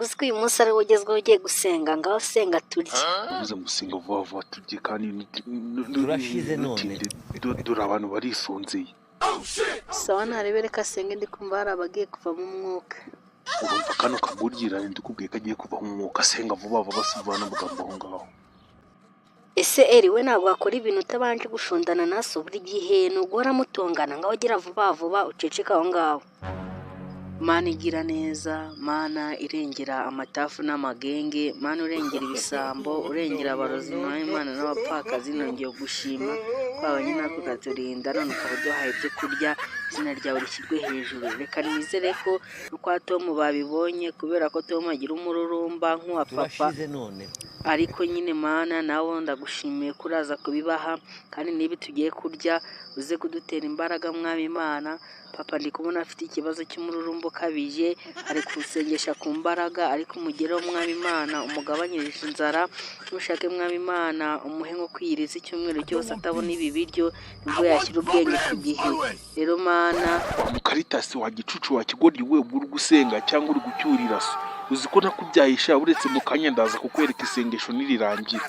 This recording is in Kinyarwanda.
Ntabwo uzi ko uyu munsi ari wo ugezweho ugiye gusenga? Ngaho senga turye. Uvuze ngo senga vuba vuba turye, kandi Turashize none. ntutinde. Dore abantu barisonzeye. Sawa, ntarebe, reka senge, ndi kumva hari abagiye kuvamo umwuka. Urumva kano kagurira, ndikubwiye ko agiye kuva mu mwuka. Senga vuba vuba, si uvana amagambo aho ngaho. Ese Eri, we ntabwo wakora ibintu utabanje gushondana na so? Buri gihe ni uguhora mutongana. Ngaho gira vuba vuba, uceceke aho ngaho. Mana igira neza, Mana irengera amatafu n'amagenge, Mana urengera ibisambo, urengera abarozi, nawe Imana n'abapfakazi, nongeye gushima ko wabanye natwe ukaturinda, none ukaba uduhaye ibyo kurya. Izina ryawe rishyirwe hejuru. Reka nizere ko no kwa Tom babibonye, kubera ko Tom agira umururumba nk'uwa papa. Turashize none. Ariko nyine Mana, nawe ndagushimiye ko uraza kubibaha, kandi niba tugiye kurya uze kudutera imbaraga, Mwami Imana. Papa ndi kubona afite ikibazo cy'umururumba ukabije, ari kuwusengesha ku mbaraga, ariko umugereho, Mwami Imana, umugabanyirize inzara. Nushake, Mwami Imana, umuhe nko kwiyiriza icyumweru cyose atabona ibi biryo, nibwo yashyira ubwenge ku gihe. Rero Mana. Wa mukaritasi, wa gicucu, wa kigoryi we, uri gusenga cyangwa uri gucyurira so? Uzi ko nakubyaye sha? Uretse mu kanya ndaza kukwereka isengesho nirirangira.